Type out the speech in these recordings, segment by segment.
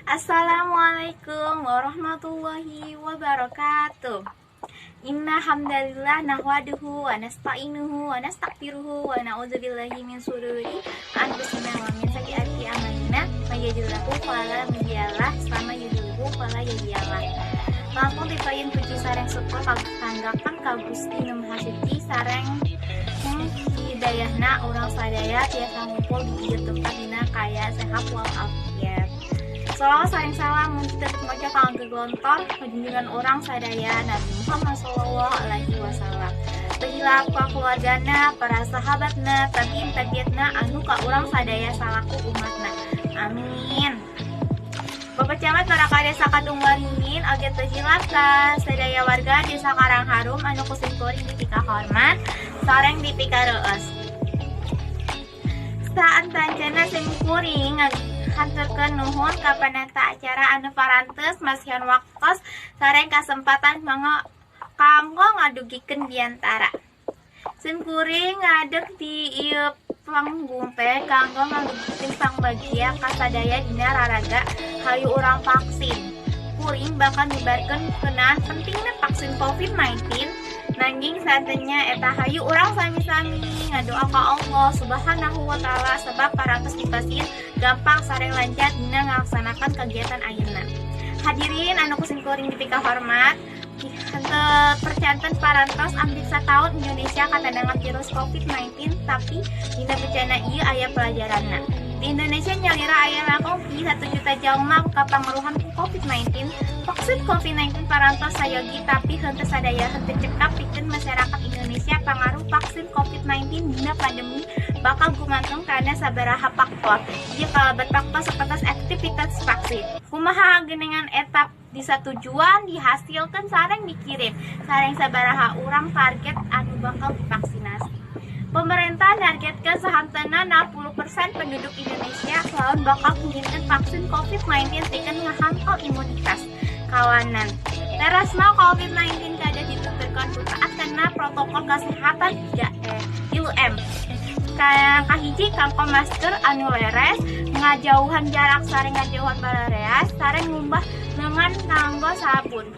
Assalamualaikum warahmatullahi wabarakatuh. Inna hamdalillah nahmaduhu wa nasta'inuhu wa nastaghfiruhu wa na'udzubillahi min syururi anfusina wa min sayyiati a'malina, may yahdihillahu fala mudhillalah wa may yudlilhu fala hadiyalah. Langkung dipayun puji sareng syukur kanggakan ka Gusti Nu Maha Suci sareng hidayahna urang sadaya tiasa ngumpul di ieu tempat dina kaayaan sehat walafiat. Salawat sareng salam mugi tetep maca kanggo gelontor junjungan urang sadaya, Nabi Muhammad sallallahu alaihi wasallam. Teu hilap ka keluargana, para sahabatna, tabiin tabiatna anu ka urang sadaya salaku umatna. Amin. Bapak Camat, para kades Kadung Waringin, oge teu hilap ka sadaya warga Desa Karangharum anu ku sim kuring dipika hormat sareng dipika reueus. Saantancana sim kuring haturkeun nuhun ka panata acara anu parantos masihan waktos sareng kasempatan mangga kanggo ngadugikeun biantara. Sim kuring ngadeg di ieu panggung teh kanggo ngadugikeun pangbagia kasadaya dina raraga hayu urang vaksin. Kuring bakal nyebarkeun ngeunaan pentingna vaksin COVID-19, nanging saatnya eta hayu urang sami-sami ngadoa ka Allah Subhanahu wa Ta'ala sebab parantos dipasihan gampang sareng lancar dina ngalaksanakan kegiatan ayeuna. Hadirin anu ku sim kuring dipika hormat, henteu percanten parantos ambih sataun Indonesia katandangan virus COVID-19, tapi dina bencana ieu aya pelajaranna. Di Indonesia nyalira aya langkung ti 1 juta jalma kapangaruhan ku COVID-19. Vaksin COVID-19 parantos sayogi, tapi henteu sadaya, henteu cekap pikeun masyarakat Indonesia. Pangaruh vaksin COVID-19 dina pandemi bakal gumantung kana sabaraha faktor. Ieu kalebet faktor sapertos efektivitas vaksin. Kumaha geningan eta disatujuan, dihasilkan sareng dikirim, sareng sabaraha urang target anu bakal divaksinasi. Pemerintah nargetkan sahanteuna 60% penduduk Indonesia lawan bakal ngintikeun vaksin COVID-19 pikeun ngahangkal imunitas kawanan. Terasna COVID-19 kada dituturkan ku taat kana protokol kesehatan 3E, 3M. Kayak kahiji, kanggo masker anu leres, ngajauhan jarak sareng ngajauhan barareas, sareng ngumbah lengan nganggo sabun.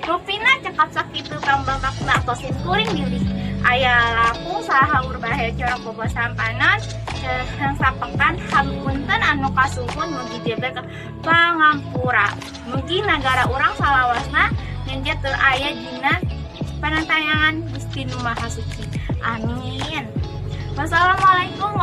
Rupina cekap sakitu pambabakna ku sim kuring, bilih aya langkung sahaur bahe corok bobo sampanan yang sapekan hapunten anu kasuhun, mugi diberi pangampura, mugi nagara urang salawasna nyenjet tur aya dina panantayangan Gusti Nu Maha Suci. Amin. Wassalamualaikum.